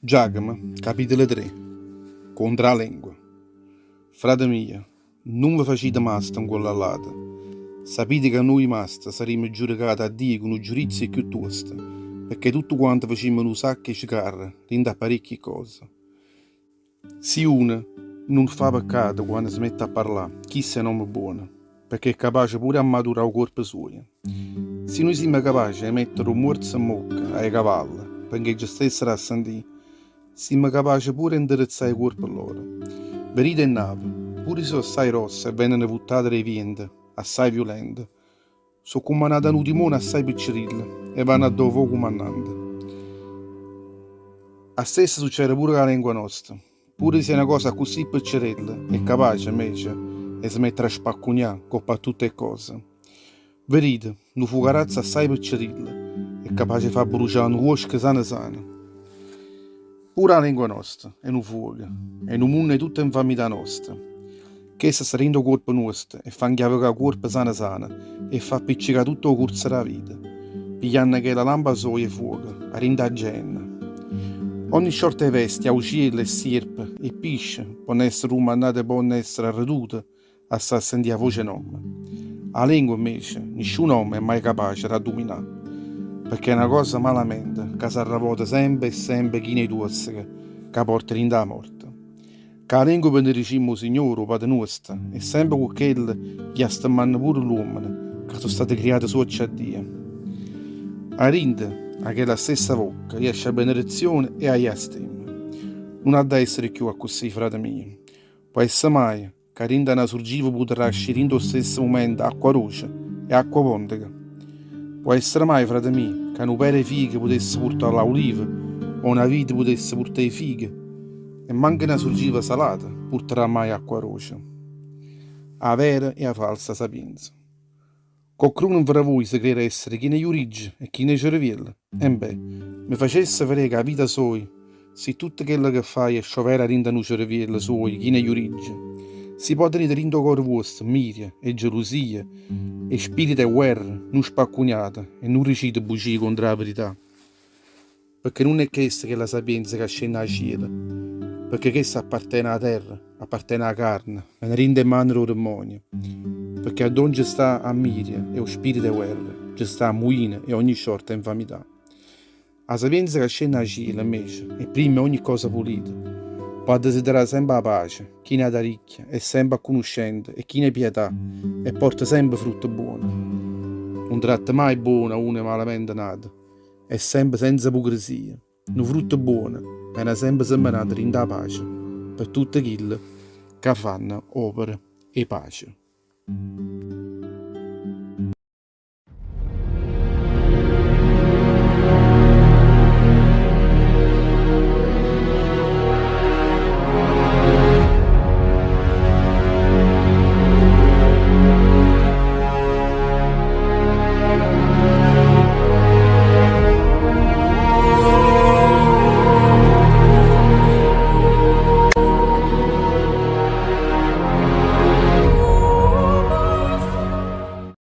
Giacomo, capitolo 3 Contro 'a lengua Frate mio, nun ve facite maste 'ncuollo a ll'ate. Sapite ca nuje maste sarrimmo giudicate 'a Dio cu nu giudizio cchiù tuosto, pecché tutte quante facimmo nu sacco 'e sgarre dint' a parecchie cose. Si uno nun fa peccato quanno se mette a parlà, chisto è n'ommo buono, pecché è capace pure 'ammaturà 'o cuorpo suojo. Si nuje simmo capace 'e mettere 'o muorzo 'mmocca a 'e cavalle pecché nce stessero a sentì, simmo capace pure 'e 'nderezzà 'e cuorpe lloro. Vedite 'e nave, pure si so' assaje grosse e veneno vuttate d' 'e viente assaje viulente, So' cummannate 'a nu timone assaje piccerillo e vanno addò vo' 'o cumannante. A stessa succede pure cu 'a lengua nosta. Pure si è na cosa accussì piccerella, è capace, 'mmece, 'e se mettere a spaccunià 'ncopp' a tutt' 'e cose. Vedite, nu fucarazzo assaje piccerillo è capace 'e fa abbrucià nu vuosco sano sano. Pure 'a lengua nosta è nu fuoco, è nu munno 'e tutt' 'e 'nfamità noste. Chesta sta dint' 'o cuorpo nuosto e fa 'nchiavecà 'o cuorpo sano sano e fa appiccecà tutto 'o curzo d' 'a vita, piglianno chella lampa soja 'e fuoco 'a dint' 'a Geenna. Ogni sciorta 'e vestie, aucielle e sierpe e pisce ponno essere cumannate e ponno essere arredute a sta a sentì 'a voce 'e n'ommo. 'A lengua, invece, nisciun ommo è maje capace d' 'a duminà, pecché è na cosa malamente ca s'arravota sempe e sempe china 'e tuosseche ca porta dint' 'a morte. Cu 'a lengua benedicimmo 'o Signore, 'o Pate nuosto, e sempe cu chella jastemmanno pure ll'uommene ca so' state criate suocce a Dio. 'A dinto 'a chella stessa vocca jesce 'a benedizione e 'a jastemma. Nun ha da essere cchiù accussì, frate mio. Po' esse maje ca dint' a na surgiva putarrà ascì dint' 'o stesso mumento acqua doce e acqua ponteca? Po' essere maje, frate mio, ca nu pere 'e fiche putesse purtà l'aulive o na vite putesse purtà 'e fiche? E manco na surgiva salata purtarrà maje acqua doce. 'A vera e 'a falsa sapienza. Coccruno nfra vuje se crere essere chino 'e jurigge e chino 'e cereviello? Embè, me facesse verè ca 'a vita soja, si tutto chello che faje è sciovera dint' a nu cereviello suojo chino 'e jurigge, si po' tenite dint' 'o core vuosto mmiria e gelusia e spirito 'e guerra, nun spaccuniate e nun dicite bugie contro 'a verità. Pecché nun è chesta chella sapienza ca scenne 'a cielo, pecché chesta appartene 'a terra, appartene 'a carne, vene dint' 'e mane d' 'o demmonio. Pecché addò nce sta 'a mmiria e 'o spirito 'e guerra, nce sta 'ammuina e ogni sciorta 'e 'nfamità. 'A sapienza ca scenne 'a cielo, invece, è primma 'e ogni cosa pulita. Po' addesiderà sempe 'a pace, china d'aricchie, è sempe accunuscente, è china 'e pietà e porta sempe frutte buone. Nun tratta maje buono a uno malamente nato. È sempe senza pucresia. Nu frutto buono vene sempe semmenato dint' 'a pace pe tutte chille ca fanno opere 'e pace.